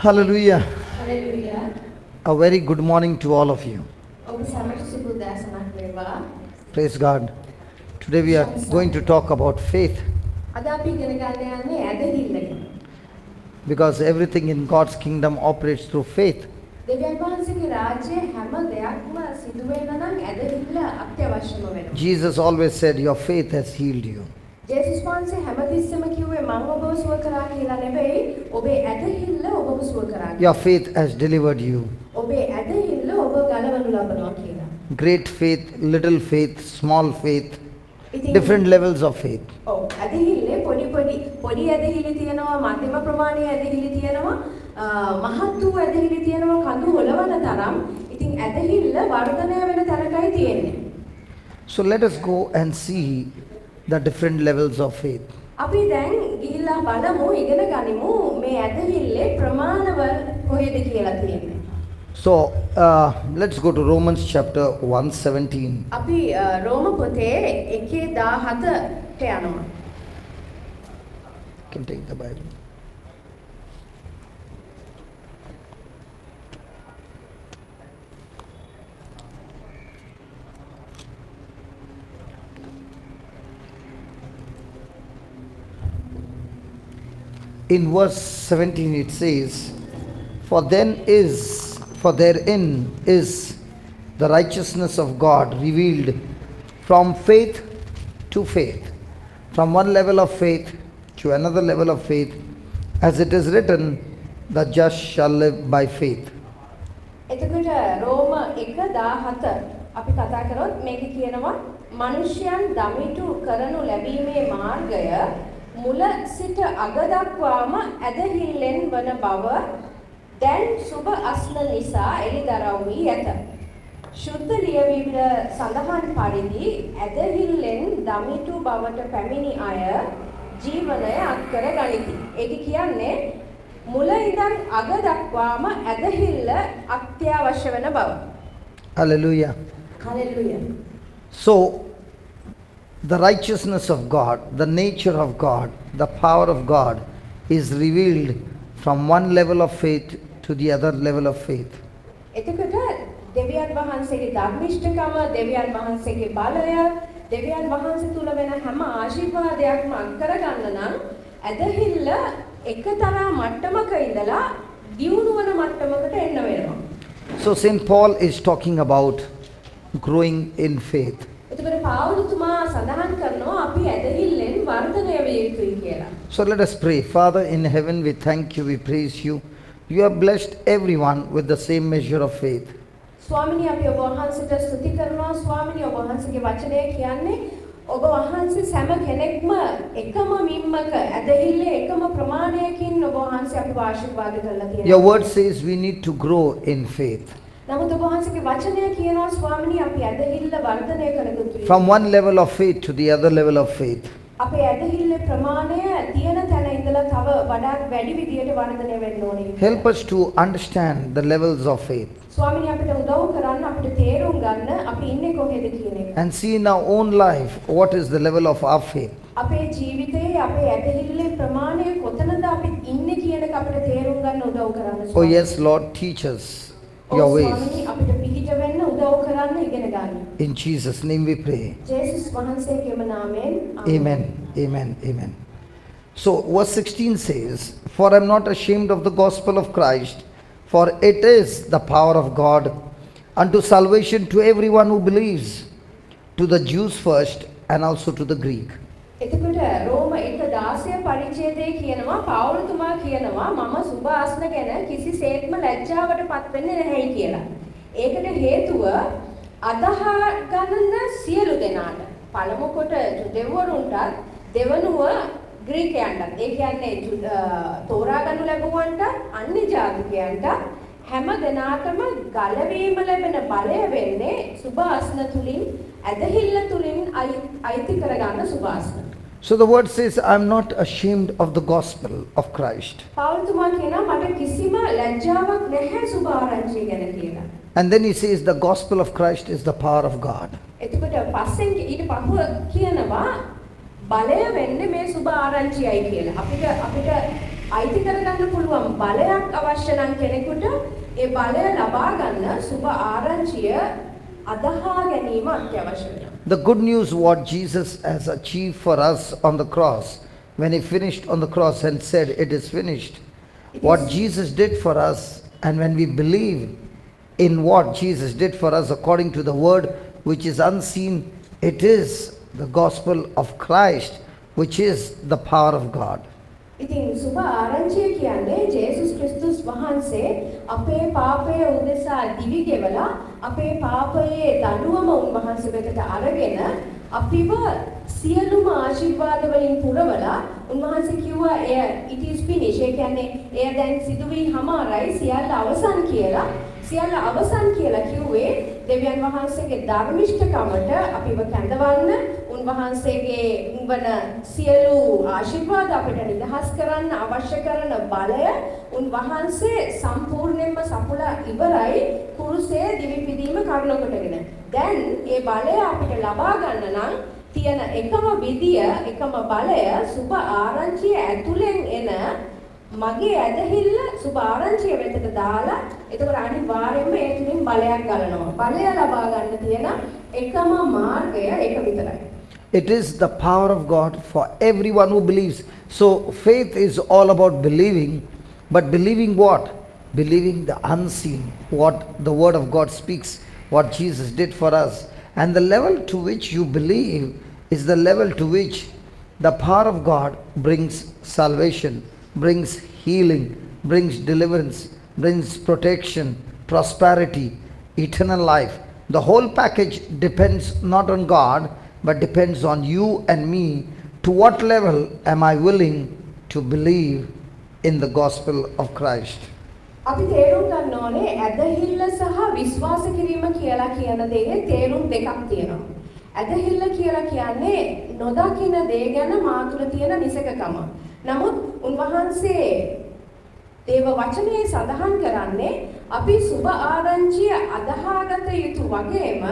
Hallelujah. Hallelujah. A very good morning to all of you. ඔබ සැමට සුබ උදෑසනක් වේවා. Praise God. Today we are going to talk about faith. අද අපි ඉගෙන ගන්න යන්නේ ඇදහිල්ල ගැන. Because everything in God's kingdom operates through faith. දෙවියන් වහන්සේගේ රාජ්‍යයේ හැම දෙයක්ම සිදු වෙන්න නම් ඇදහිල්ල අත්‍යවශ්‍යම වෙනවා. Jesus always said, your faith has healed you. ජේසුස් වහන්සේ හැමතිස්සෙම කිව්වේ මං ඔබව සුව කරා කියලා නෙවෙයි, ඔබේ ඇදහිල්ල ඔබව සුව කරා කියලා. Your faith has delivered you. ඔබේ ඇදහිල්ල ඔබ ගලවනු ලබනවා කියලා. Great faith, little faith, small faith, ඉතින් different levels of faith. ඔව්, ඇදහිල්ලේ පොඩි පොඩි පොඩි ඇදහිලි තියෙනවා, මධ්‍යම ප්‍රමාණයේ ඇදහිලි තියෙනවා, මහත් වූ ඇදහිලි තියෙනවා, කඳු හොලවන තරම්. ඉතින් ඇදහිල්ල වර්ධනය වෙන තැනකයි තියෙන්නේ. So let us go and see the different levels of faith. අපි දැන් ගිහිල්ලා බලමු, ඉගෙන ගනිමු මේ ඇදහිල්ලේ ප්‍රමාණවල කොහෙද කියලා තියෙන්නේ. So let's go to Romans chapter 1:17. අපි රෝම පොතේ 1:17ට යනවා. You can take the Bible. In verse 17 it says, For therein is the righteousness of God revealed from faith to faith, from one level of faith to another level of faith, as it is written, the just shall live by faith. එතකොට රෝම 1:17 අපි කතා කරොත් මේක කියනවා මනුෂ්‍යයන් දමිටු කරනු ලැබීමේ මාර්ගය මුල සිට අග දක්වාම ඇදහිල්ලෙන් වන බව දැන් සුබ අස්න නිසා එළිදරව් වී ඇත. ශුද්ධ ලියවිල්ල සඳහන් පරිදි ඇදහිල්ලෙන් දමිටු බවට පැමිණි අය ජීවනය අත්කර ගනිති. ඒක කියන්නේ මුල ඉඳන් අග දක්වාම ඇදහිල්ල අත්‍යවශ්‍ය වෙන බව. Hallelujah. Hallelujah. So the righteousness of God, the nature of God, the power of God is revealed from one level of faith to the other level of faith. එතකොට දෙවියන් වහන්සේගේ ධර්මිෂ්ඨකම, දෙවියන් වහන්සේගේ බලය, දෙවියන් වහන්සේ තුල වෙන හැම ආශිර්වාදයක්ම අත් කරගන්න නම් ඇදහිල්ල එකතරා මට්ටමක ඉඳලා දියුණු වන මට්ටමකට එන්න වෙනවා. So Saint Paul is talking about growing in faith. එතකොට පාවුලුතුමා සඳහන් කරනවා අපි ඇදහිල්ලෙන් වර්ධනය විය යුතුයි කියලා. So let us pray. Father in heaven, we thank you, we praise you. You have blessed everyone with the same measure of faith. ස්වාමිනී අපි ඔබ වහන්සේට ස්තුති කරනවා. ස්වාමිනී ඔබ වහන්සේගේ වචනය කියන්නේ ඔබ වහන්සේ සෑම කෙනෙක්ම එකම මිම්මක ඇදහිල්ලේ එකම ප්‍රමාණයකින් ඔබ වහන්සේ අපිව ආශිර්වාද කරලා තියෙනවා. Your word says we need to grow in faith. නමුත් ඔබ වහන්සේගේ වචනය කියනවා ස්වාමිනී අපි ඇදහිල්ල වර්ධනය කළ යුතුයි. From one level of faith to the other level of faith. අපේ ඇදහිල්ලේ ප්‍රමාණය තියෙන තැන ඉඳලා තව වඩාත් වැඩි විදියට වර්ධනය වෙන්න ඕනේ. Help us to understand the levels of faith. ස්වාමිනී අපිට උදව් කරන්න, අපිට තේරුම් ගන්න අපි ඉන්නේ කොහෙද කියන එක. And see in our own life what is the level of our faith. අපේ ජීවිතයේ අපේ ඇදහිල්ලේ ප්‍රමාණය කොතනද අපි ඉන්නේ කියන එක අපිට තේරුම් ගන්න උදව් කරන්න Oh ස්වාමීනි. yes Lord, teach us your ඔව් ways. ස්වාමිනී අපිට පිහිට වෙන්න උදව් කරන්න ඉගෙන ගන්න. In Jesus' name we pray. ජේසුස් වහන්සේගේම නාමයෙන් Amen. Amen. Amen. So verse 16 says, For I am not ashamed of the gospel of Christ, for it is the power of God unto salvation to everyone who believes, to the Jews first and also to the Greek. එතකොට රෝම 1:16 පරිච්ඡේදයේ කියනවා පාවුලුතුමා කියනවා මම සුබ අස්න ගැන කිසිසේත්ම ලැජ්ජාවට පත් වෙන්නේ නැහැයි කියලා. ඒකට හේතුව අදහා ගන්න සියලු දෙනාට, පළමු කොට ජුදෙව්වරුන්ටත් දෙවනුව ග්‍රීකයන්ටත්, ඒ කියන්නේ තෝරා ගනු ලැබුවන්ටත් අන්‍ය ජාතිකයන්ටත් හැම දෙනාටම ගලවීම ලැබෙන බලය වෙන්නේ සුබ අස්න තුලින්, ඇදහිල්ල තුලින් අයිති කරගන්න සුබ අස්න. So the word says, I am not ashamed of the gospel of Christ. පාවුල්තුමා කියනවා මට කිසිම ලැජ්ජාවක් නැහැ සුබ ආරංචිය ගැන කියලා. And then he says the gospel of Christ is the power of God. එතකොට පස්සෙන් ඊට පහුව කියනවා බලය වෙන්නේ මේ සුබ ආරංචියයි කියලා. අපිට අයිති කරගන්න පුළුවන් බලයක් අවශ්‍ය නම් කෙනෙකුට ඒ බලය ලබා ගන්න සුභ ආරංචිය අදහා ගැනීම අත්‍යවශ්‍ය වෙනවා. The good news what Jesus has achieved for us on the cross, when he finished on the cross and said it is finished. What Jesus did for us, and when we believe in what Jesus did for us according to the word which is unseen, it is the gospel of Christ, which is the power of God. ඉතින් සුභ ආරංචිය කියන්නේ ජේසුස් ක්‍රිස්තුස් වහන්සේ අපේ පාපය උදෙසා දිවි ගෙවලා අපේ පාපයේ දඬුවම උන්වහන්සේ වෙතට අරගෙන අපිව සියලුම ආශිර්වාද වලින් පුරවලා උන්වහන්සේ කිව්වා එය it is finished. ඒ කියන්නේ එය දැන් සිදු වී හමාරයි, සියල්ල අවසන් කියලා. සියල්ල අවසන් කියලා කිව්වේ දෙවියන් වහන්සේගේ ධර්මිෂ්ඨකමට අපිව කැඳවන්න, උන්වහන්සේගේ වන සියලු ආශිර්වාද අපිට නිදහස් කරන්න අවශ්‍ය කරන බලය උන්වහන්සේ සම්පූර්ණයෙන්ම සපුලා ඉවරයි කුරුසේ දිවි පිදීම කරුණ කොටගෙන. දැන් ඒ බලය අපිට ලබා ගන්න නම් තියෙන එකම විදිය, එකම බලය සුභ ආරංචිය ඇතුලෙන් එන මගේ ඇදහිල්ල සුභ ආරංචිය වෙතට දාලා, එතකොට අනිවාර්යයෙන්ම ඒ තුලින් බලයක් ගලනවා. බලය ලබා ගන්න තියෙන එකම මාර්ගය ඒක විතරයි. It is the power of God for everyone who believes. So faith is all about believing, but believing what? Believing the unseen, what the word of God speaks, what Jesus did for us. And the level to which you believe is the level to which the power of God brings salvation, brings healing, brings deliverance, brings protection, prosperity, eternal life. The whole package depends not on God, but depends on you and me. To what level am I willing to believe in the gospel of Christ? අපි තේරුම් ගන්න ඕනේ ඇදහිල්ල සහ විශ්වාස කිරීම කියලා කියන දේ තේරුම් දෙකක් තියෙනවා. ඇදහිල්ල කියලා කියන්නේ නොදකින දේ ගැන මා තුළ තියෙන නිසකකම. නමුත් උන්වහන්සේ දේව වචනේ සඳහන් කරන්නේ අපි සුභ ආරංචිය අදහාගත යුතු වගේම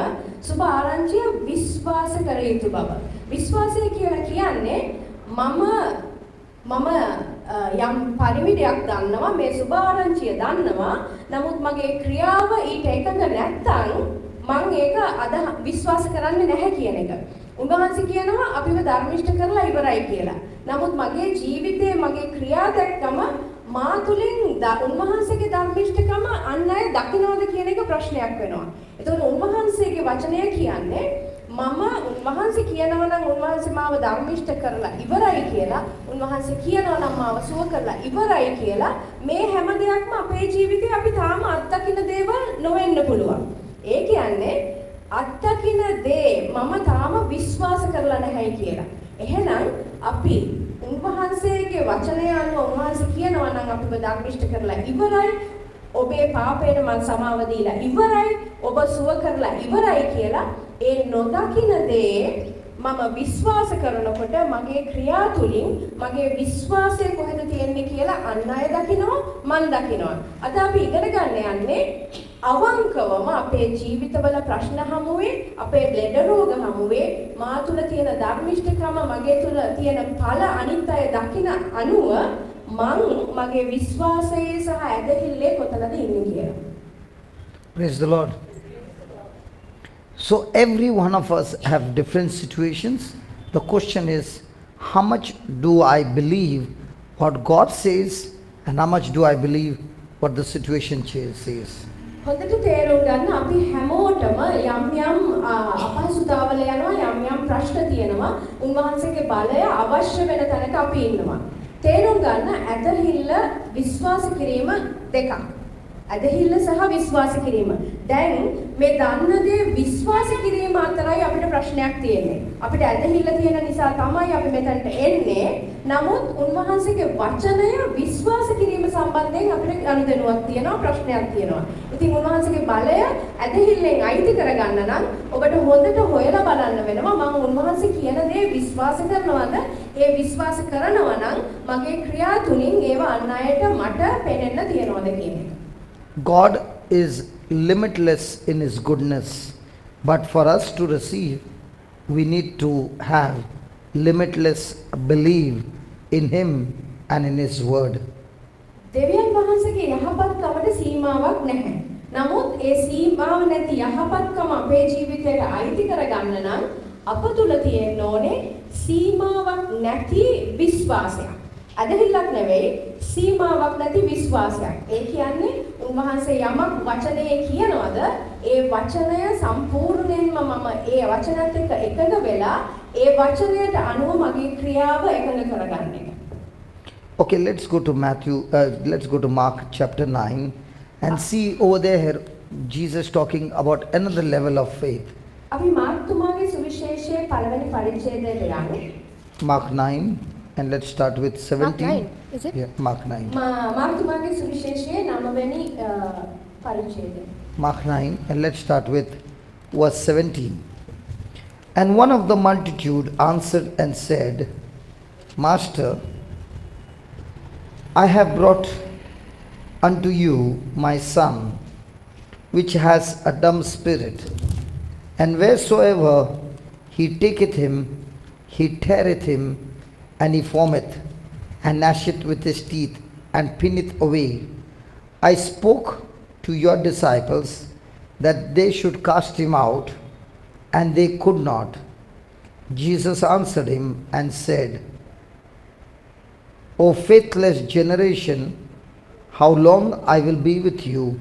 සුභ ආරංචිය විශ්වාස කර යුතු බව. විශ්වාසය කියලා කියන්නේ මම යම් පරිවිඩයක් දන්නවා, මේ සුභ ආරංචිය දන්නවා, නමුත් මගේ ක්‍රියාව ඊට එකඟ නැත්තම් මං ඒක අද විශ්වාස කරන්නේ නැහැ කියන එක. උන්වහන්සේ කියනවා අපිව ධර්මිෂ්ඨ කරලා ඉවරයි කියලා. නමුත් මගේ ජීවිතයේ මගේ ක්‍රියා දැක්කම මා තුලින් උන්වහන්සේගේ ධර්මිෂ්ඨකම අන් අය දකින්නවද කියන එක ප්‍රශ්නයක් වෙනවා. එතකොට උන්වහන්සේගේ වචනය කියන්නේ මම උන්වහන්සේ කියනවා නම් උන්වහන්සේ මාව ධර්මිෂ්ඨ කරලා ඉවරයි කියලා, උන්වහන්සේ කියනවා නම් මාව සුව කරලා ඉවරයි කියලා, මේ හැම දෙයක්ම අපේ ජීවිතේ අපි තාම අත්දකින දේවල් නොවෙන්න පුළුවන්. ඒ කියන්නේ අත්දකින දේ මම තාම විශ්වාස කරලා නැහැ කියලා. එහෙනම් අපි උන්වහන්සේගේ වචනය අනුව උන්වහන්සේ කියනවා නම් අපිව ධර්මිෂ්ඨ කරලා ඉවරයි, ඔබේ පාපයට මං සමාව දීලා ඉවරයි, ඔබ සුව කරලා ඉවරයි කියලා ඒ නොදකින දේ මම විශ්වාස කරනකොට මගේ ක්‍රියා තුලින් මගේ විශ්වාසය කොහෙද තියෙන්නේ කියලා අන් අය දකිනවා, මං දකිනවා. අද අපි ඉගෙන ගන්න යන්නේ අවංකවම අපේ ජීවිතවල ප්‍රශ්න හමුවේ, අපේ ලෙඩ රෝග හමුවේ, මා තුල තියෙන ධර්මිෂ්ඨකම, මගේ තුල තියෙන ඵල අනිත් අය දකින අනුව මං මගේ විශ්වාසයේ සහ ඇදහිල්ලේ කොතනද ඉන්නේ කියලා. Praise the Lord. So every one of us have different situations. The question is, how much do I believe what God says and how much do I believe what the situation says? හොඳට තේරුම් ගන්න අපි හැමෝටම යම් යම් අපහසුතාවල යනවා, යම් යම් ප්‍රශ්න තියෙනවා. උන්වහන්සේගේ බලය අවශ්‍ය වෙන තැනක අපි ඉන්නවා. තේරුම් ගන්න ඇදහිල්ල විශ්වාස කිරීම දෙකක්. ඇදහිල්ල සහ විශ්වාස කිරීම. දැන් මේ දන්න දේ විශ්වාස කිරීම අතරයි අපිට ප්‍රශ්නයක් තියෙන්නේ. අපිට ඇදහිල්ල තියෙන නිසා තමයි අපි මෙතනට එන්නේ. නමුත් උන්වහන්සේගේ වචනය විශ්වාස කිරීම සම්බන්ධයෙන් අපිට අනුදැනුවක් තියෙනවා, ප්‍රශ්නයක් තියෙනවා. ඉතින් උන්වහන්සේගේ බලය ඇදහිල්ලෙන් අයිති කරගන්න නම් ඔබට හොඳට හොයලා බලන්න වෙනවා මම උන්වහන්සේ කියන දේ විශ්වාස කරනවද? ඒ විශ්වාස කරනවා නම් මගේ ක්‍රියා තුලින් ඒවා අන් අයට මට පෙනෙන්න තියෙනවද කියන එක. God is limitless in his goodness, but for us to receive, we need to have limitless belief in him and in His word. දෙවියන් වහන්සේගේ යහපත්කමට සීමාවක් නැහැ. නමුත් ඒ සීමාව නැති යහපත්කම අපේ ජීවිතයට අයිති කරගන්න නම් අප තුල තියෙන්න ඕනේ සීමාවක් නැති විශ්වාසයක්. ඇදහිල්ලක් නෙවෙයි, සීමාවක් නැති විශ්වාසයක්. ඒ කියන්නේ උන්වහන්සේ යමක් වචනයේ කියනවද ඒ වචනය සම්පූර්ණයෙන්ම මම ඒ වචනත් එක්ක එකඟ වෙලා ඒ වචනයට අනුව මගේ ක්‍රියාව එකඟ කරගන්න එක. Okay, let's go to Matthew, let's go to Mark chapter 9 and see over there Jesus talking about another level of faith. අපි මාර්ක්තුමාගේ සුවිශේෂයේ පළවෙනි පරිච්ඡේදයට යමු. Mark 9, and let's start with 17. Mark 9, is it? Yeah, Mark 9. මාර්ක්තුමාගේ සුවිශේෂයේ 9වෙනි පරිච්ඡේදය. Mark 9, and let's start with verse 17. And one of the multitude answered and said, Master, I have brought unto you my son, which has a dumb spirit, and wheresoever he taketh him, he teareth him, and he foameth, and gnasheth with his teeth, and pinneth away. I spoke to your disciples that they should cast him out, and they could not. Jesus answered him and said, O faithless generation, how long I will be with you?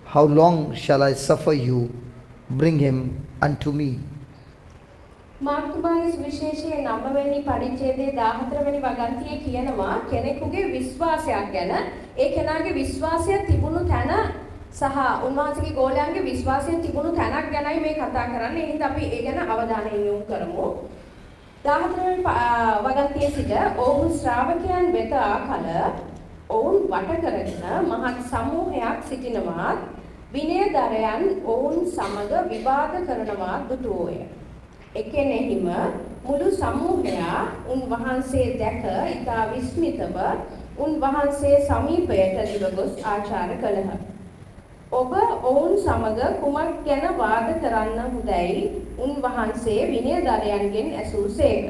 How long shall I suffer you? Bring him unto me. මාර්කුමාගේ සුවිශේෂයේ 9 වෙනි පරිච්ඡේදයේ 14 වෙනි වගන්තියේ කියනවා කෙනෙකුගේ විශ්වාසයක් ගැන. ඒ කෙනාගේ විශ්වාසය තිබුණු තැන සහ උන්වහන්සේගේ ගෝලයන්ගේ විශ්වාසය තිබුණු තැනක් ගැනයි මේ කතා කරන්නේ. ඒ හින්දා අපි ඒ ගැන අවධානය යොමු කරමු. 14 වෙනි වගන්තියේ සිට ඔවුන් ශ්‍රාවකයන් වෙත ආ කල ඔවුන් වට කරගෙන මහත් සමූහයක් සිටිනවාත් විනයධරයන් ඔවුන් සමග විවාද කරනවා දුටුවෝය. එකෙනෙහිම මුළු සමූහයා උන්වහන්සේ දැක ඉතා විස්මිතව උන්වහන්සේ සමීපයට දිව ගොස් ආචාර කළහ. ඔබ ඔවුන් සමග කුමක් ගැන වාද කරන්නහුදැයි උන්වහන්සේ විනයධරයන්ගෙන් ඇසූසේක.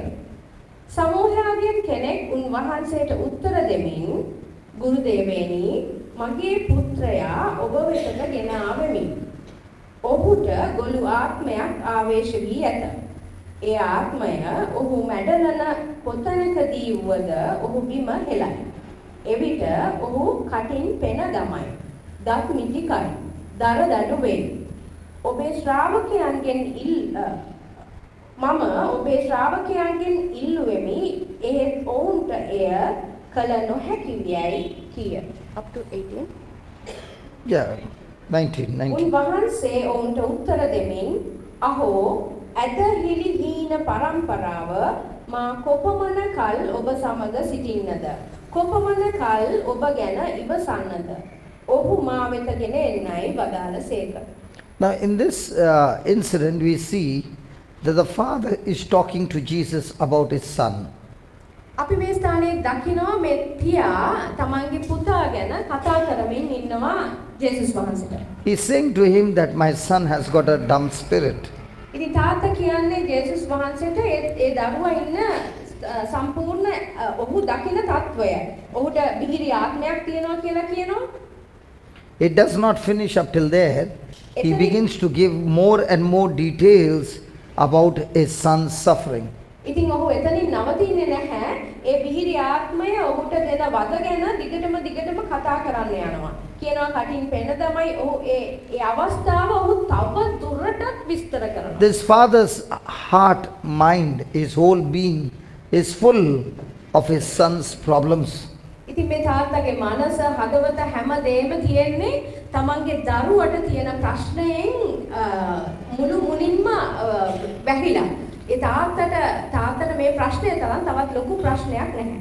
සමූහයාගෙන් කෙනෙක් උන්වහන්සේට උත්තර දෙමින්, ගුරු දේවේනි, මගේ පුත්‍රයා ඔබ වෙතට ගෙන ආවෙමි. ඔහුට ගොළු ආත්මයක් ආවේශ වී ඇත. ඒ ආත්මය ඔහු මැඩලන කොතැනකදී වුවද ඔහු බිම හෙළයි. එවිට ඔහු කටින් පෙන දමයි. දත් මිටි කයි. දර දඬු වෙයි. ඔබේ ශ්‍රාවකයන්ගෙන් මම ඔබේ ශ්‍රාවකයන්ගෙන් ඉල්ලුවෙමි, එහෙත් ඔවුන්ට එය කළ නොහැකි යැයි කිය. Up to 18. Yeah, 19, 19. උන්වහන්සේ ඔවුන්ට උත්තර දෙමින්, අහෝ ඇදහිලි හීන පරම්පරාව, මා කොපමණ කල් ඔබ සමග සිටින්නද? කොපමණ කල් ඔබ ගැන ඉවසන්නද? ඔහු මා වෙත ගෙන එන්නයි වදාළසේක. Now in this incident we see that the father is talking to Jesus about his son. අපි මේ ස්ථානයේ දකිනවා මේ පියා තමන්ගේ පුතා ගැන කතා කරමින් ඉන්නවා ජේසුස් වහන්සේට. He's saying to him that my son has got a dumb spirit. ඉතින් තාත්තා කියන්නේ ජේසුස් වහන්සේට ඒ ඒ දරුවා ඉන්න සම්පූර්ණ ඔහු දකින තත්වය. ඔහුට බිහිරි ආත්මයක් තියෙනවා කියලා කියනවා. It does not finish up till there. He begins to give more and more details about his son's suffering. ඉතින් ඔහු එතනින් නවතින්නේ නැහැ. ඒ බිහිරි ආත්මය ඔහුට දෙන වද ගැන දිගටම දිගටම කතා කරන්න යනවා. කියනවා කටින් පෙන දමයි. ඔහු ඒ ඒ අවස්ථාව ඔහු තව දුරටත් විස්තර කරනවා. This father's heart, mind, his whole being is full of his son's problems. ඉතින් මේ තාත්තගේ මනස, හදවත හැම දෙයක්ම තියෙන්නේ තමන්ගේ දරුවට තියෙන ප්‍රශ්නයෙන් මුළු මුලින්ම වැහිලා. ඒ තාත්තට තාත්තට මේ ප්‍රශ්නය තරම් තවත් ලොකු ප්‍රශ්නයක් නැහැ.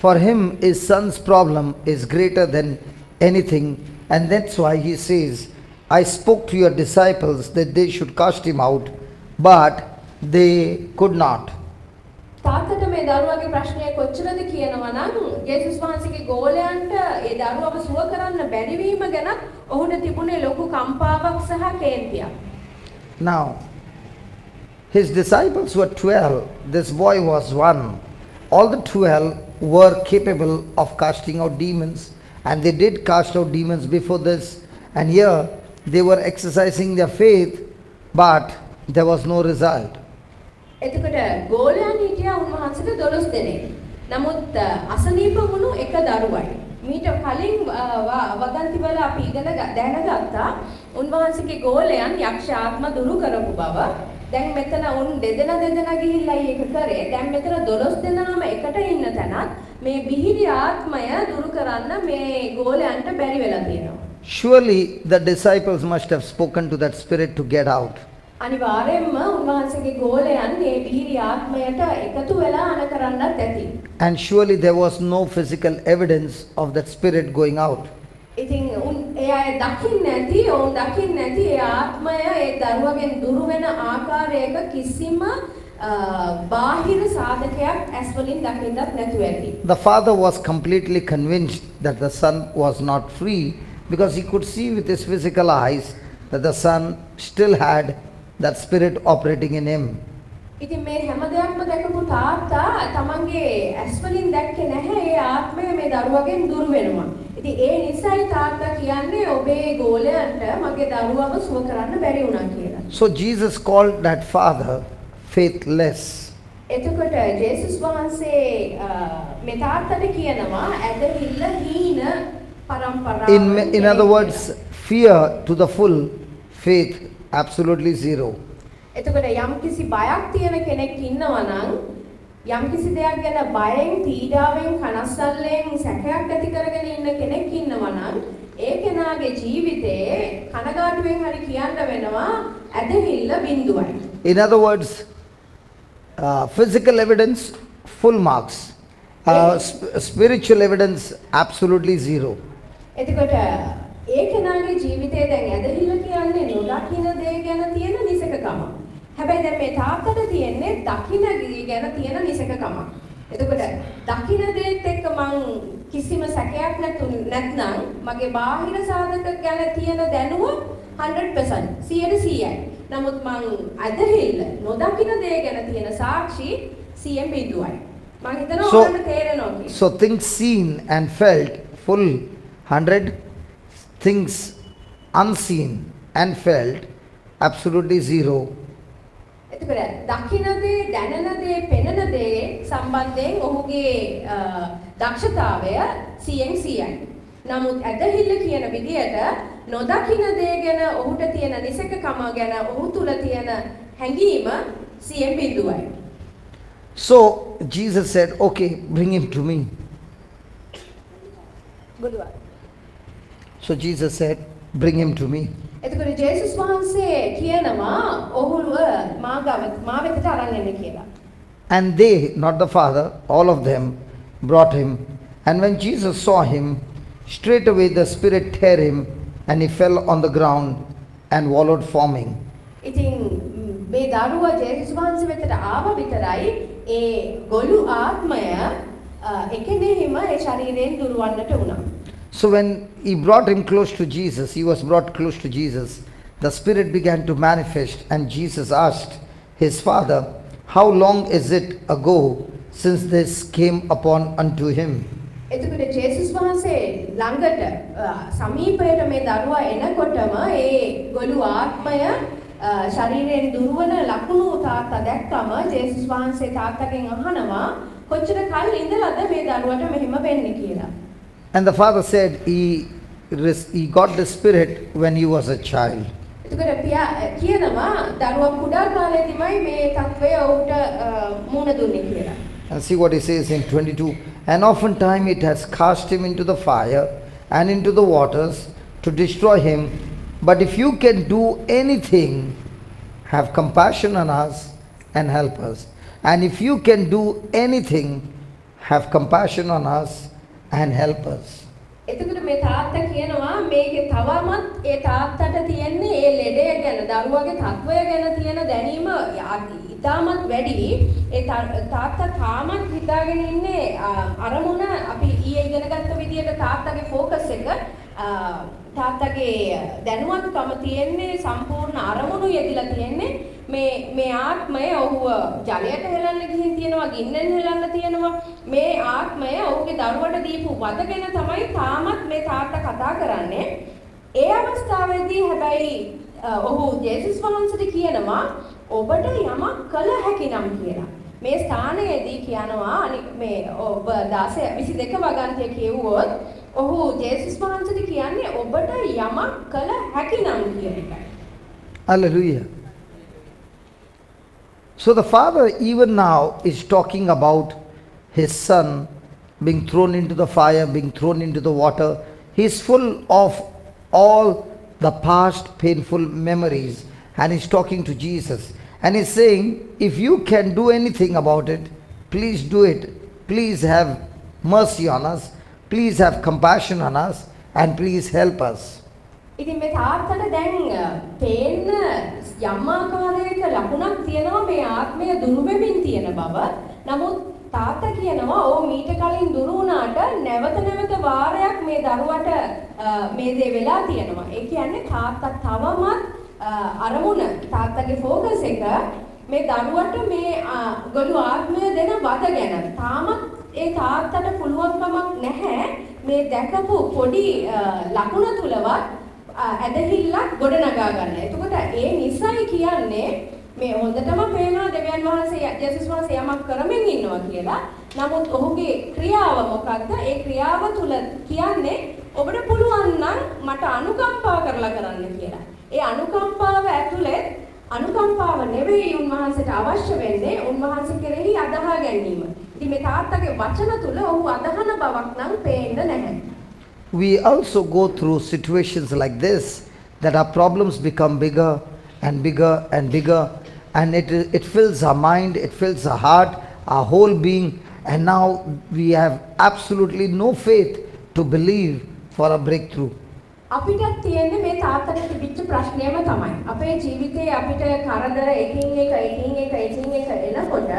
For him, his son's problem is greater than anything, and that's why he says, I spoke to your disciples that they should cast him out, but they could not. තාත්තට මේ දරුවගේ ප්‍රශ්නය කොච්චරද කියනවා නම්, යේසුස් වහන්සේගේ ගෝලයන්ට ඒ දරුවව සුව කරන්න බැරි වීම ගැන ඔහුට තිබුණේ ලොකු කම්පාවක් සහ කේන්තියක්. Now, his disciples were 12. This boy was one. All the 12 were capable of casting out demons, and they did cast out demons before this, and here they were exercising their faith, but there was no result. එතකොට ගෝලයන් හිටියා උන්වහන්සේට 12 දෙනෙක්. නමුත් අසනීප වුණු එක දරුවයි. මීට කලින් වදන්ති වල අපි ඉගෙන දැනගත්තා උන්වහන්සේගේ ගෝලයන් යක්ෂ ආත්ම දුරු කරපු බව. දැන් මෙතන උන් දෙදෙනා දෙදෙනා ගිහිල්ලා ඒක කරේ. දැන් මෙතන 12 දෙනාම එකට ඉන්න තැනත් මේ බිහිරි ආත්මය දුරු කරන්න මේ ගෝලයන්ට බැරි වෙලා තියෙනවා. Surely the disciples must have spoken to that spirit to get out. අනිවාර්යයෙන්ම උන්වහන්සේගේ ගෝලයන් මේ බිහිරි ආත්මයට එකතු වෙලා අන කරන්නත් ඇති. And surely there was no physical evidence of that spirit going out. ඉතින් උන් ඒ අය දකින්න ඇති, ඔවුන් දකින්න ඇති ඒ ආත්මය ඒ දරුවගෙන් දුරු වෙන ආකාරයක කිසිම බාහිර සාධකයක් ඇස් වලින් දකින්නත් නැතුව ඇති. The father was completely convinced that the son was not free, because he could see with his physical eyes that the son still had that spirit operating in him. ඉතින් මේ හැම දෙයක්ම දැකපු තාත්තා තමන්ගේ ඇස් වලින් දැක්කේ නැහැ ඒ ආත්මය මේ දරුවගෙන් දුර වෙනවා. ඉතින් ඒ නිසායි තාත්තා කියන්නේ ඔබේ ගෝලයන්ට මගේ දරුවව සුව කරන්න බැරි වුණා කියලා. So Jesus called that father faithless. එතකොට ජේසුස් වහන්සේ මේ තාත්තට කියනවා ඇදහිල්ල හීන පරම්පරාව. In other words, fear to the full, faith absolutely zero. එතකොට යම්කිසි බයක් තියෙන කෙනෙක් ඉන්නවා නම්, යම්කිසි දෙයක් ගැන බයෙන්, පීඩාවෙන්, කනස්සල්ලෙන් සැකයක් ඇති කරගෙන ඉන්න කෙනෙක් ඉන්නවා නම්, ඒ කෙනාගේ ජීවිතේ කනගාටුවෙන් හරි කියන්න වෙනවා ඇදහිල්ල බිඳුවයි. In other words, physical evidence full marks, spiritual evidence absolutely zero. එතකොට ඒ කෙනාගේ ජීවිතේ දැන් ඇදහිල්ල කියන්නේ නොදකින දේ ගැන තියෙන නිසකකම. හැබැයි දැන් මේ තාත්තට තියෙන්නේ දකින දේ ගැන තියෙන නිසකකම. එතකොට දකින දේත් එක්ක මං කිසිම සැකයක් නැත්නම් මගේ බාහිර සාධක ගැන තියෙන දැනුම 100% 100%යි. නමුත් මං ඇදහිල්ල නොදකින දේ ගැන තියෙන සාක්ෂි 100%යි. මං හිතනවා ඔයාලට තේරෙනවා කියලා. So things seen and felt full 100, things unseen and felt absolutely zero. එතකොට දකින දේ, දැනෙන දේ, පෙනෙන දේ සම්බන්ධයෙන් ඔහුගේ දක්ෂතාවය 100%යි. නමුත් ඇදහිල්ල කියන විදියට නොදකින දේ ගැන ඔහුට තියෙන නිසකකම ගැන ඔහු තුල තියෙන හැඟීම 100%යි. So Jesus said, okay, bring him to me. So Jesus said, bring him to me. එතකොට ජේසුස් වහන්සේ කියනවා ඔහුව මා වෙතට අරන් එන්න කියලා. And they, not the father, all of them brought him. And when Jesus saw him, straight away the spirit tear him, and he fell on the ground and wallowed foaming. ඉතින් මේ දරුවා ජේසුස් වහන්සේ වෙතට ආව විතරයි ඒ ගොළු ආත්මය එකෙනෙහිම ඒ ශරීරයෙන් දුරවන්නට වුණා. So when he brought him close to Jesus, he was brought close to Jesus, the spirit began to manifest, and Jesus asked his father, how long is it ago since this came upon unto him? එතකොට ජේසුස් වහන්සේ ළඟට සමීපයට මේ දරුවා එනකොටම ඒ ගොළු ආත්මය ශරීරයෙන් දුරවන ලකුණු තාත්තා දැක්කම ජේසුස් වහන්සේ තාත්තගෙන් අහනවා කොච්චර කල් ඉඳලාද මේ දරුවට මෙහෙම වෙන්නේ කියලා. And the father said he got the spirit when he was a child. එතකොට පියා කියනවා දරුවා කුඩා කාලේදීමයි මේ තත්වය ඔහුට මුණ දුන්නේ කියලා. And see what he says in 22. And oftentimes it has cast him into the fire and into the waters to destroy him. But if you can do anything, have compassion on us and help us. And if you can do anything, have compassion on us and help us. එතකොට මේ තාත්තා කියනවා මේකේ තවමත් ඒ තාත්තට තියෙන්නේ ඒ ලෙඩය ගැන, දරුවගේ තත්වය ගැන තියෙන දැනීම ඉතාමත් වැඩි. ඒ තාත්තා තාමත් හිතාගෙන ඉන්නේ අරමුණ අපි ඊයේ ඉගෙන ගත්ත විදියට තාත්තගේ ෆෝකස් එක තාත්තගේ දැනුවත්කම තියෙන්නේ සම්පූර්ණ අරමුණු යෙදිලා තියෙන්නේ මේ මේ ආත්මය ඔහුව ජලයට හෙලන්න ගිහින් තියෙනවා, ගින්නෙන් හෙලන්න තියෙනවා. මේ ආත්මය ඔහුගේ දරුවට දීපු වද ගැන තමයි තාමත් මේ තාත්තා කතා කරන්නේ. ඒ අවස්ථාවේදී හැබැයි ඔහු ජේසුස් වහන්සේට කියනවා ඔබට යමක් කළ හැකි නම් කියලා. මේ ස්ථානයේදී කියනවා මේ ඔබ 16 22 වගන්තිය කියවුවොත් ඔහු ජේසුස් වහන්සේට කියන්නේ ඔබට යමක් කළ හැකි නම් කියන එකයි. Hallelujah. So the father even now is talking about his son being thrown into the fire, being thrown into the water. He is full of all the past painful memories, and he's talking to Jesus. And he's saying, if you can do anything about it, please do it. Please have mercy on us. Please have compassion on us, and please help us. ඉතින් මේ තාත්තට දැන් පේන්න යම් ආකාරයක ලකුණක් තියෙනවා මේ ආත්මය දුරු වෙමින් තියෙන බව. නමුත් තාත්තා කියනවා ඔව් මීට කලින් දුරු වුණාට නැවත නැවත වාරයක් මේ දරුවට මේ දේ වෙලා තියෙනවා. ඒ කියන්නේ තාත්තා තවමත් අරමුණ, තාත්තගේ ෆෝකස් එක මේ දරුවට මේ ගොළු ආත්මය දෙන වද ගැන. තාමත් ඒ තාත්තට පුළුවන්කමක් නැහැ මේ දැකපු පොඩි ලකුණ තුලවත් ඇදහිල්ලක් ගොඩනගා ගන්න. එතකොට ඒ නිසයි කියන්නේ මේ හොඳටම පේනවා දෙවියන් වහන්සේ ජේසුස් වහන්සේ යමක් කරමින් ඉන්නවා කියලා. නමුත් ඔහුගේ ක්‍රියාව මොකද්ද? ඒ ක්‍රියාව තුල කියන්නේ ඔබට පුළුවන් නම් මට අනුකම්පා කරලා කරන්න කියලා. ඒ අනුකම්පාව ඇතුලේ අනුකම්පාව නෙවෙයි උන්වහන්සේට අවශ්‍ය වෙන්නේ, උන්වහන්සේ කෙරෙහි අදහා ගැනීම. ඉතින් මේ තාත්තගේ වචන තුල ඔහු අදහන බවක් නම් පේන්න නැහැ. We also go through situations like this, that our problems become bigger and bigger and bigger, and it fills our mind, it fills our heart, our whole being, and now we have absolutely no faith to believe for a breakthrough. අපිටත් තියෙන්නේ මේ තාත්තට තිබිච්ච ප්‍රශ්නයම තමයි. අපේ ජීවිතේ අපිට කරදර එකින් එක එකින් එක එකින් එක එනකොට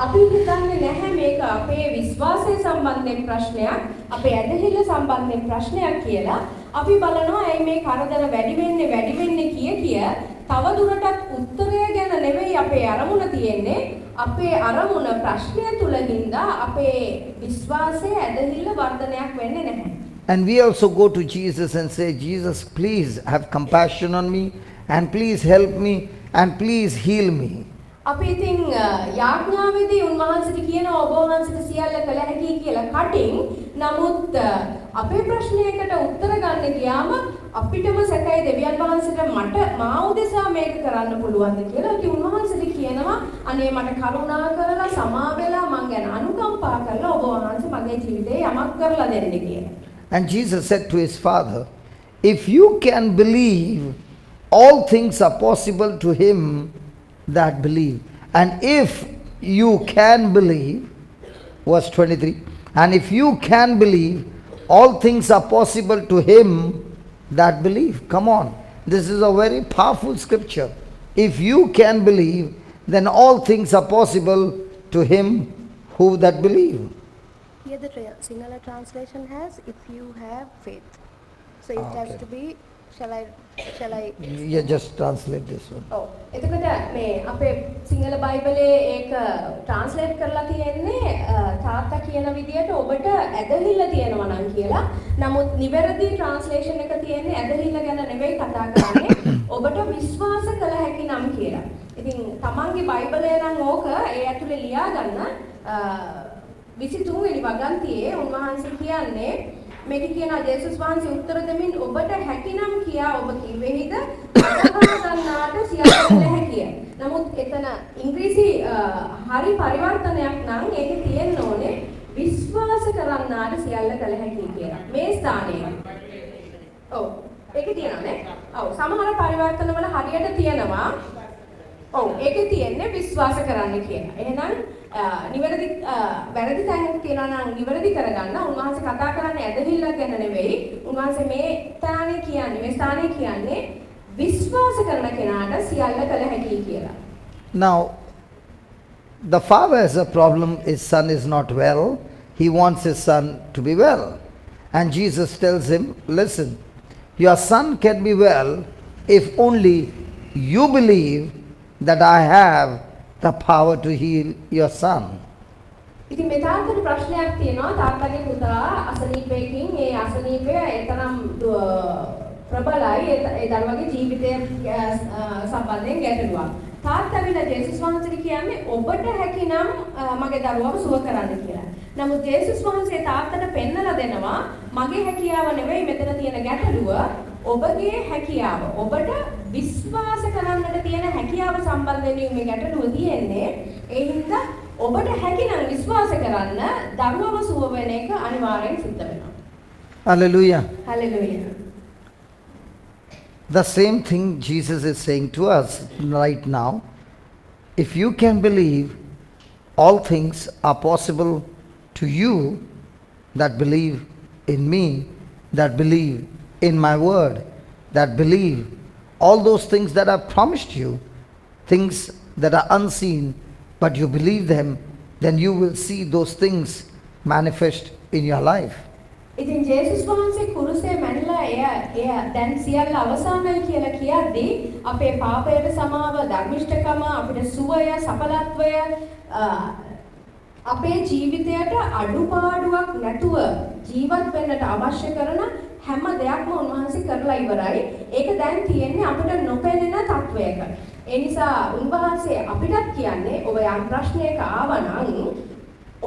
අපි හිතන්නේ නැහැ මේක අපේ විශ්වාසය සම්බන්ධයෙන් ප්‍රශ්නයක්, අපේ ඇදහිල්ල සම්බන්ධයෙන් ප්‍රශ්නයක් කියලා. අපි බලනවා ඇයි මේ කරදර වැඩි වෙන්නේ වැඩි වෙන්නේ කිය කිය තව දුරටත් උත්තරය ගැන නෙවෙයි අපේ අරමුණ තියෙන්නේ. අපේ අරමුණ ප්‍රශ්නය තුල හින්දා අපේ විශ්වාසය ඇදහිල්ල වර්ධනයක් වෙන්නේ නැහැ. And we also go to Jesus and say, Jesus, please have compassion on me, and please help me, and please heal me. අපි ඉතින් යාඥාවේදී උන්වහන්සේට කියනවා ඔබ වහන්සේට සියල්ල කළ හැකියි කියලා කටින්. නමුත් අපේ ප්‍රශ්නයකට උත්තර ගන්න ගියාම අපිටම සැකයි දෙවියන් වහන්සේට මට මා උදෙසා මේක කරන්න පුළුවන්ද කියලා. ඉතින් උන්වහන්සේට කියනවා අනේ මට කරුණා කරලා සමා වෙලා මං ගැන අනුකම්පා කරලා ඔබ වහන්සේ මගේ ජීවිතේ යමක් කරලා දෙන්න කියලා. And Jesus said to his father, if you can believe, all things are possible to him that believe. And if you can believe, verse 23, and if you can believe, all things are possible to him that believe. Come on, this is a very powerful scripture. If you can believe, then all things are possible to him who that believe. Here the Sinhala translation has, if you have faith. So it has to be, shall I? Yeah, just translate this one. ඔව්. එතකොට මේ අපේ සිංහල බයිබලයේ ඒක translate කරලා තියෙන්නේ තාත්තා කියන විදියට ඔබට ඇදහිල්ල තියෙනවා නම් කියලා. නමුත් නිවැරදි ට්‍රාන්ස්ලේෂන් එක තියෙන්නේ ඇදහිල්ල ගැන නෙවෙයි කතා කරන්නේ. ඔබට විශ්වාස කළ හැකි නම් කියලා. ඉතින් තමන්ගේ බයිබලය නම් ඕක ඒ ඇතුලේ ලියා ගන්න 23 වෙනි වගන්තියේ උන්වහන්සේ කියන්නේ මේක කියනවා ජේසුස් වහන්සේ උත්තර දෙමින් ඔබට හැකිනම් කියා ඔබ කිව්වෙහිද අදහා ගන්නාට සියල්ල කළ හැකිය. නමුත් එතන ඉංග්‍රීසි හරි පරිවර්තනයක් නම් ඒකේ තියෙන්න ඕනේ විශ්වාස කරන්නාට සියල්ල කළ හැකියි කියලා. මේ ස්ථානයේ. ඔව්. ඒකේ තියෙනවා නේ. ඔව්. සමහර පරිවර්තනවල හරියට තියෙනවා. ඔව්. ඒකේ තියෙන්නේ විශ්වාස කරන්න කියලා. එහෙනම් නිවැරදි වැරදි තැනක තියෙනවා නම් නිවැරදි කරගන්න. උන්වහන්සේ කතා කරන්නේ ඇදහිල්ලක් ගැන නෙවෙයි. උන්වහන්සේ මේ ස්ථානයේ කියන්නේ මේ ස්ථානයේ කියන්නේ විශ්වාස කරන කෙනාට සියල්ල කළ හැකියි කියලා. Now the father has a problem, his son is not well. He wants his son to be well. And Jesus tells him, listen, your son can be well if only you believe that I have the power to heal your son. ඉතින් මේ තාත්තට ප්‍රශ්නයක් තියෙනවා. තාත්තගේ පුතා අසනීපයකින්, ඒ අසනීපය ඒ තරම් ප්‍රබලයි, ඒ දරුවගේ ජීවිතය සම්බන්ධයෙන් ගැටලුවක්. තාත්තා ඇවිල්ලා ජේසුස් වහන්සේට කියන්නේ ඔබට හැකිනම් මගේ දරුවව සුව කරන්න කියලා. නමුත් ජේසුස් වහන්සේ තාත්තට පෙන්නලා දෙනවා මගේ හැකියාව නෙවෙයි මෙතන තියෙන ගැටලුව, ඔබගේ හැකියාව, ඔබට විශ්වාස කරන්නට තියෙන හැකියාව සම්බන්ධයෙන් මේ ගැටලුව තියෙන්නේ. ඒ හින්දා ඔබට හැකිනම් විශ්වාස කරන්න දරුවව සුව වෙන එක අනිවාර්යෙන් සිද්ධ වෙනවා. Hallelujah. Hallelujah. The same thing Jesus is saying to us right now. If you can believe, all things are possible to you that believe in me, that believe in my word, that believe all those things that I've promised you, things that are unseen, but you believe them, then you will see those things manifest in your life. ඉතින් ජේසුස් වහන්සේ කුරුසේ මැරිලා එය එය දැන් සියල්ල අවසానයි කියලා කියද්දී අපේ පාපයට සමාව, ධර්මිෂ්ඨකම, අපිට සුවය, සඵලත්වය, අපේ ජීවිතයට අඩුපාඩුවක් නැතුව ජීවත් වෙන්නට අවශ්‍ය කරන හැම දෙයක්ම උන්වහන්සේ කරලා ඉවරයි. ඒක දැන් තියෙන්නේ අපිට නොපෙනෙන තත්වයක. ඒ නිසා උන්වහන්සේ අපිටත් කියන්නේ ඔබ යම් ප්‍රශ්නයක ආවනම්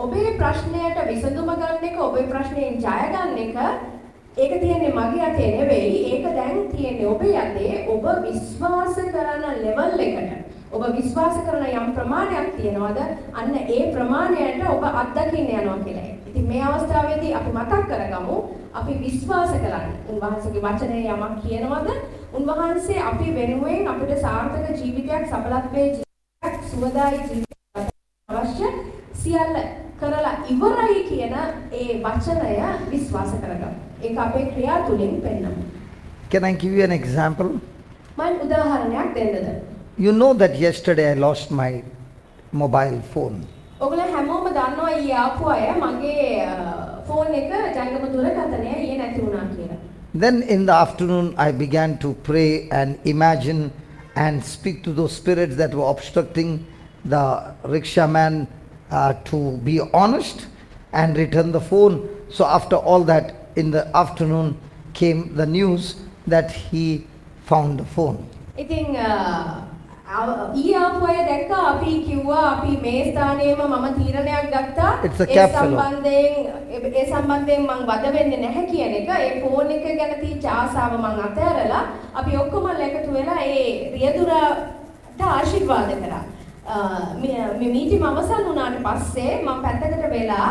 ඔබේ ප්‍රශ්නයට විසඳුම ගන්න එක, ඔබේ ප්‍රශ්නයෙන් ජය ගන්න එක, ඒක තියෙන්නේ මගේ අතේ නෙවෙයි. ඒක දැන් තියෙන්නේ ඔබේ අතේ. ඔබ විශ්වාස කරන ලෙවල් එකට, ඔබ විශ්වාස කරන යම් ප්‍රමාණයක් තියෙනවද, අන්න ඒ ප්‍රමාණයට ඔබ අත්දකින්න යනවා කියලා. ඉතින් මේ අවස්ථාවේදී අපි මතක් කරගමු අපි විශ්වාස කරන්න උන්වහන්සේගේ වචනය යමක් කියනවද, උන්වහන්සේ අපි වෙනුවෙන් අපිට සාර්ථක ජීවිතයක්, සඵලත්වයේ ජීවිතයක්, සුවදායි ජීවිතයක් අවශ්‍ය සියල්ල කරලා ඉවරයි කියන ඒ වචනය විශ්වාස කරගමු. ඒක අපේ ක්‍රියා තුලින් පෙන්වමු. Can I give you an example? මම උදාහරණයක් දෙන්නද? You know that yesterday I lost my mobile phone. ඔයගොල්ලෝ හැමෝම දන්නවා ඊයේ ආපු අය මගේ ෆෝන් එක ජංගම දුරකථනය ඊයේ නැති වුණා කියලා. Then in the afternoon I began to pray and imagine and speak to those spirits that were obstructing the rickshaw man to be honest and return the phone. So after all that, in the afternoon came the news that he found the phone. ඉතින් ඊයේ ආපු අය දැක්කා අපි කිව්වා අපි මේ ස්ථානයේම මම තීරණයක් ගත්තා It's a cab fellow. ඒ සම්බන්ධයෙන් මං වද වෙන්නේ නැහැ කියන එක. ඒ ෆෝන් එක ගැන තීච්ච ආසාව මං අතහැරලා අපි ඔක්කොම එකතු වෙලා ඒ රියදුරාට ආශිර්වාද කරා. මේ මීටිම අවසන් වුණාට පස්සේ මං පැත්තකට වෙලා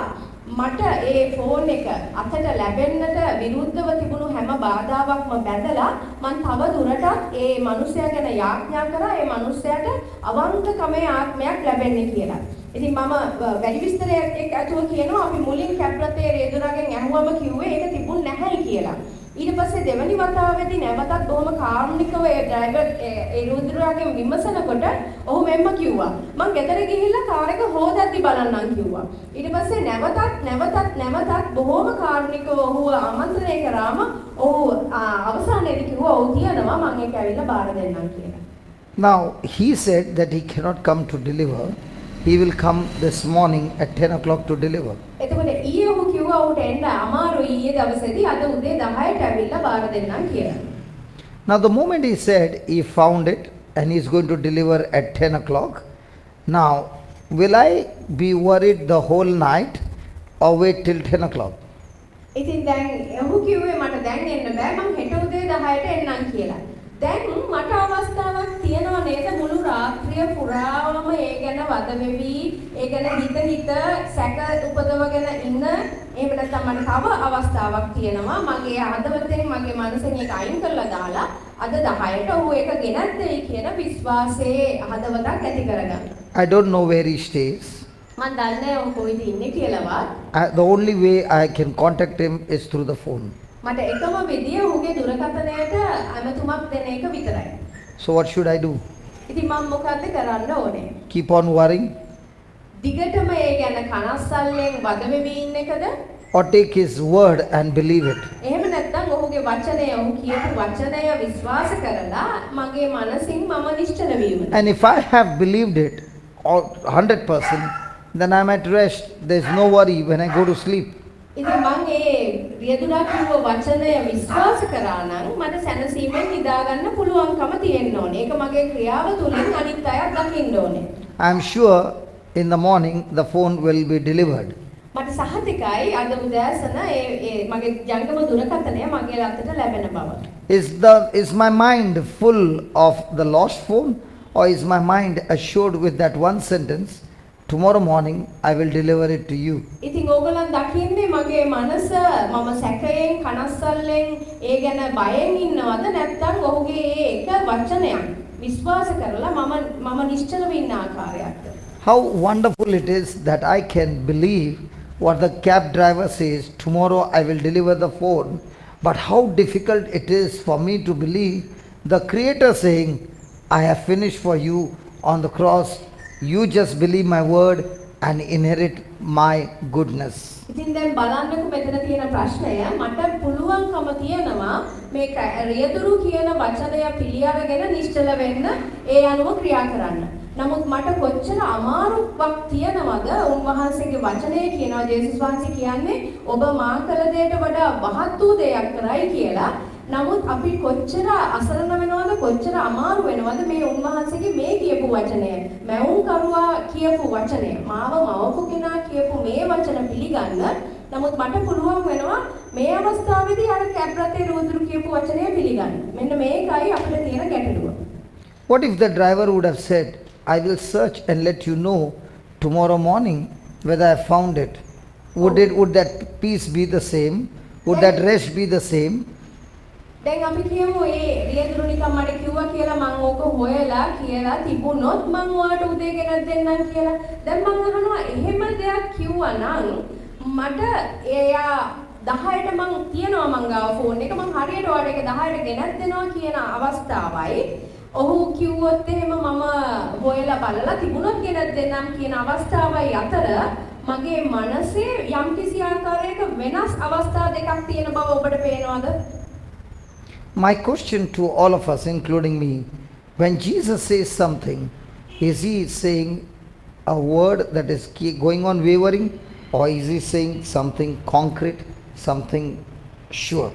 මට ඒ ෆෝන් එක අතට ලැබෙන්නට විරුද්ධව තිබුණු හැම බාධාවක්ම බැඳලා මං තව දුරටත් ඒ මිනිසයා ගැන යාඥා කරා, ඒ මිනිසයාට අවංකකමේ ආත්මයක් ලැබෙන්නේ කියලා. ඉතින් මම වැඩි විස්තරයක් එක්ක ඇතුව කියනවා අපි මුලින් කැප්‍රතේ රියදුරාගෙන් ඇහුවම කිව්වේ ඒක තිබුණ නැහැයි කියලා. ඊට පස්සේ දෙවනි වතාවේදී නැවතත් බොහොම කාරුණිකව ඒ ඩ්‍රයිවර් ඒ රියදුරාගෙන් විමසනකොට ඔහු මෙම්ම කිව්වා මං ගෙදර ගිහිල්ලා කාර් එක හොදද්දි බලන්නම් කිව්වා. ඊට පස්සේ නැවතත් නැවතත් නැවතත් බොහොම කාරුණිකව ඔහුව ආමන්ත්‍රණය කරාම ඔහු අවසානයේදී කිව්වා ඔව් තියනවා මං ඒක ඇවිල්ලා බාර දෙන්නම් කියලා. Now he said that he cannot come to deliver. He will come this morning at 10 o'clock to deliver. එතකොට ඊයේ ඔහු කිව්වා ඔහුට එන්න අමාරුයි ඊයේ දවසේදී අද උදේ 10ට ඇවිල්ලා බාර දෙන්නම් කියලා. Now the moment he said he found it and he is going to deliver at 10 o'clock. Now will I be worried the whole night or wait till 10 o'clock? ඉතින් දැන් ඔහු කිව්වේ මට දැන් එන්න බෑ මං හෙට උදේ 10ට එන්නම් කියලා. දැන් මට අවස්ථාවක් තියෙනව නේද මුළු රාත්‍රිය පුරාම ඒ ගැන වද වෙවි, ඒ ගැන හිත හිත සැක උපදවගෙන ඉන්න. එහෙම නැත්නම් මට තව අවස්ථාවක් තියෙනවා මගේ හදවතෙන් මගේ මනසෙන් ඒක අයින් කරලා දාලා අද 10ට ඔහු ඒක ගෙනත් දෙයි කියන විශ්වාසයේ හදවතක් ඇති කරගන්න. I don't know where he stays. මං දන්නේ නැහැ ඔහු කොයිද ඉන්නේ කියලාවත්. The only way I can contact him is through the phone. මට එකම විදිය ඔහුගේ දුරකථනයට ඇමතුමක් දෙන එක විතරයි. So what should I do? ඉතින් මම මොකද්ද කරන්න ඕනේ? Keep on worrying? දිගටම ඒ ගැන කනස්සල්ලෙන් වද වෙවි ඉන්න එකද? or take his word and believe it? එහෙම නැත්නම් ඔහුගේ වචනය ඔහු කියපු වචනය විශ්වාස කරලා මගේ මනසින් මම නිශ්චල වීමද? And if I have believed it or 100%, then I'm at rest. There's no worry when I go to sleep. ඉතින් මං ඒ රියදුරා කිව්ව වචනය විශ්වාස කරා නම් මට සැනසීමෙන් නිදා ගන්න පුළුවන්කම තියෙන්න ඕනේ. ඒක මගේ ක්‍රියාව තුළින් අනිත් අයත් දකින්න ඕනේ. I'm sure in the morning the phone will be delivered. මට සහතිකයි අද උදෑසන ඒ ඒ මගේ ජංගම දුරකථනය මගේ අතට ලැබෙන බව. Is my mind full of the lost phone, or is my mind assured with that one sentence, tomorrow morning I will deliver it to you? ඉතින් ඕගොල්ලන් දකින්නේ මගේ මනස මම සැකයෙන් කනස්සල්ලෙන් ඒ ගැන බයෙන් ඉන්නවද නැත්නම් ඔහුගේ ඒ එක වචනයක් විශ්වාස කරලා මම මම නිශ්චලව ඉන්න ආකාරයක්ද? How wonderful it is that I can believe what the cab driver says, tomorrow I will deliver the phone. But how difficult it is for me to believe the Creator saying, I have finished for you on the cross. You just believe my word and inherit my goodness. ඉතින් දැන් බලන්නකෝ මෙතන තියෙන ප්‍රශ්නය. මට පුළුවන්කම තියෙනවා මේ රියදුරු කියන වචනය පිළි අරගෙන නිශ්චල වෙන්න, ඒ අනුව ක්‍රියා කරන්න. නමුත් මට කොච්චර අමාරුවක් තියෙනවද උන්වහන්සේගේ වචනය කියනවා, ජේසුස් වහන්සේ කියන්නේ ඔබ මා කළ දෙයට වඩා මහත් වූ දෙයක් කරයි කියලා. නමුත් අපි කොච්චර අසරණ වෙනවද, කොච්චර අමාරු වෙනවද මේ උන්වහන්සේගේ මේ කියපු වචනය, මැවුම් කරුවා කියපු වචනය, මාව මවපු කෙනා කියපු මේ වචන පිළිගන්න. නමුත් මට පුළුවන් වෙනවා මේ අවස්ථාවේදී අර කැබ් රථේ රියදුරු කියපු වචනය පිළිගන්න. මෙන්න මේකයි අපිට තියෙන ගැටලුව. What if the driver would have said, I will search and let you know tomorrow morning whether I found it? Would that peace be the same? Would that rest be the same? දැන් අපි කියමු ඒ රියදුරු නිකන් මට කිව්වා කියලා මං ඕක හොයලා කියලා තිබුණොත් මං ඔයාට උදේ ගෙනත් දෙන්නම් කියලා. දැන් මං අහනවා, එහෙම දෙයක් කිව්වා නම් මට එයා 10ට මං තියනවා මං ගාව ෆෝන් එක, මං හරියට ඔයාට ඒක 10ට ගෙනත් දෙනවා කියන අවස්ථාවයි, ඔහු කිව්වොත් එහෙම මම හොයලා බලලා තිබුණොත් ගෙනත් දෙන්නම් කියන අවස්ථාවයි අතර මගේ මනසේ යම්කිසි ආකාරයක වෙනස් අවස්ථා දෙකක් තියෙන බව ඔබට පේනවද? My question to all of us, including me, when Jesus says something, is he saying a word that is going on wavering, or is he saying something concrete, something sure?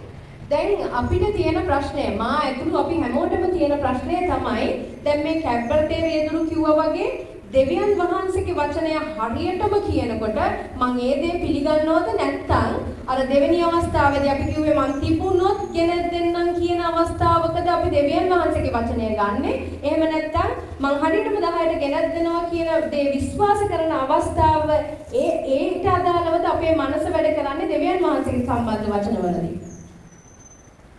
දැන් අපිට තියෙන ප්‍රශ්නය, මා ඇතුළු අපි හැමෝටම තියෙන ප්‍රශ්නය තමයි, දැන් මේ කැබ් රථේ රියදුරු කිව්වා වගේ දෙවියන් වහන්සේගේ වචනය හරියටම කියනකොට මං ඒ දේ පිළිගන්නවද, නැත්නම් අර දෙවෙනි අවස්ථාවේදී අපි කිව්වේ මං තිබුණොත් ගෙනත් දෙන්නම් කියන අවස්ථාවකද අපි දෙවියන් වහන්සේගේ වචනය ගන්නෙ? එහෙම නැත්නම් මං හරියටම 10ට ගෙනත් දෙනවා කියන දේ විශ්වාස කරන අවස්ථාව ඒ ඒට අදාළවද අපේ මනස වැඩ කරන්නේ දෙවියන් වහන්සේගේ සම්බන්ධ වචනවලදී?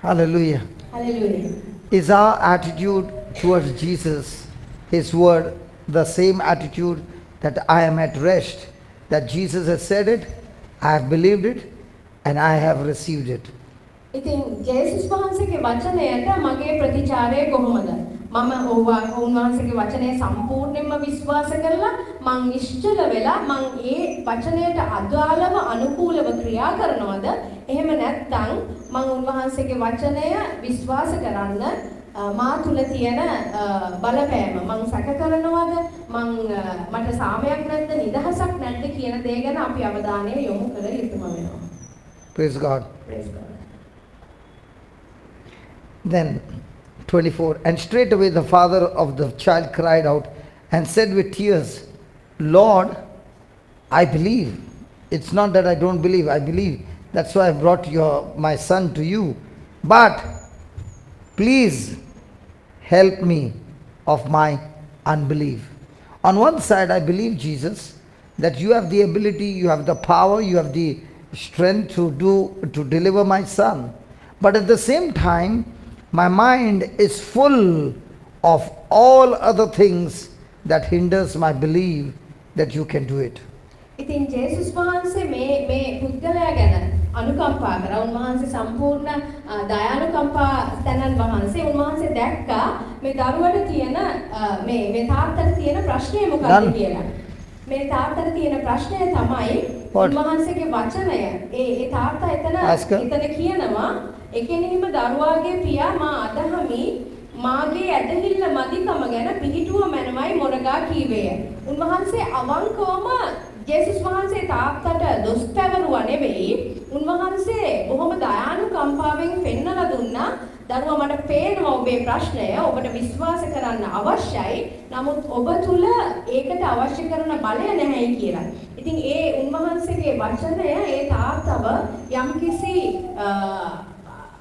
Hallelujah. Hallelujah. Is our attitude towards Jesus, his word, the same attitude that I am at rest, that Jesus has said it, I have believed it, and I have received it? ඉතින් ජේසුස් වහන්සේගේ වචනයට මගේ ප්‍රතිචාරය කොහොමද? මම උන්වහන්සේගේ වචනය සම්පූර්ණයෙන්ම විශ්වාස කරලා මං නිශ්චල වෙලා මං ඒ වචනයට අදාළව අනුකූලව ක්‍රියා කරනවද? එහෙම නැත්නම් මං උන්වහන්සේගේ වචනය විශ්වාස කරන්න මා තුල තියෙන බලපෑම මං සැක කරනවද? මං මට සාමයක් නැද්ද, නිදහසක් නැද්ද කියන දේ ගැන අපි අවධානය යොමු කර යුතුම වෙනවා. Praise God. Praise God. Then 24, and straightway the father of the child cried out and said with tears, Lord, I believe. It's not that I don't believe, I believe. That's why I brought my son to you. But please help me of my unbelief. On one side, I believe, Jesus, that you have the ability, you have the power, you have the strength to deliver my son. But at the same time, my mind is full of all other things that hinders my belief that you can do it. ඉතින් ජේසුස් වහන්සේ මේ මේ පුද්ගලයා ගැන අනුකම්පා කරා. උන්වහන්සේ සම්පූර්ණ දයානුකම්පා තැනන් වහන්සේ. උන්වහන්සේ දැක්කා මේ දරුවට තියෙන මේ මේ තාත්තට තියෙන ප්‍රශ්නය මොකක්ද Done. කියලා. මේ තාත්තට තියෙන ප්‍රශ්නය තමයි What? උන්වහන්සේගේ වචනය ඒ ඒ තාත්තා එතන Ask her. එතන කියනවා එකෙනෙහිම දරුවාගේ පියා මා අදහමි මාගේ ඇදහිල්ල මදිකම ගැන පිහිටුව මැනවයි මොරගා කීවේය. උන්වහන්සේ අවංකවම ජේසුස් වහන්සේ තාත්තට දොස් පැවරුවා නෙවෙයි. උන්වහන්සේ බොහොම දයානුකම්පාවෙන් පෙන්නලා දුන්නා දරුවා මට පේනවා ඔබේ ප්‍රශ්නය ඔබට විශ්වාස කරන්න අවශ්‍යයි. නමුත් ඔබ තුල ඒකට අවශ්‍ය කරන බලය නැහැයි කියලා. ඉතින් ඒ උන්වහන්සේගේ වචනය ඒ තාත්තව යම්කිසි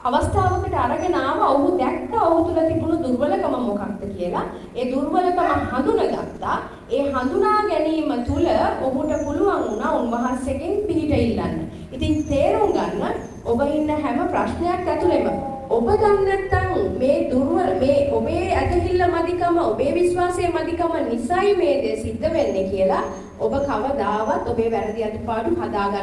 අවස්ථාවකට අරගෙන ආවා. ඔහු දැක්ක ඔහු තුල තිබුණු දුර්වලකම මොකක්ද කියලා. ඒ දුර්වලකම හඳුනගත්තා. ඒ හඳුනා ගැනීම තුල ඔහුට පුළුවන් වුණා උන්වහන්සේගෙන් පිහිට ඉල්ලන්න. ඉතින් තේරුම් ගන්න ඔබ ඉන්න හැම ප්‍රශ්නයක් ඇතුළෙම ඔබ දන්නේ නැත්නම් මේ දුර්වල මේ ඔබේ ඇදහිල්ල මදිකම ඔබේ විශ්වාසය මදිකම නිසයි මේ දේ සිද්ධ වෙන්නේ කියලා ඔබ කවදාවත් ඔබේ වැරදි අඩුපාඩු හදාගන්න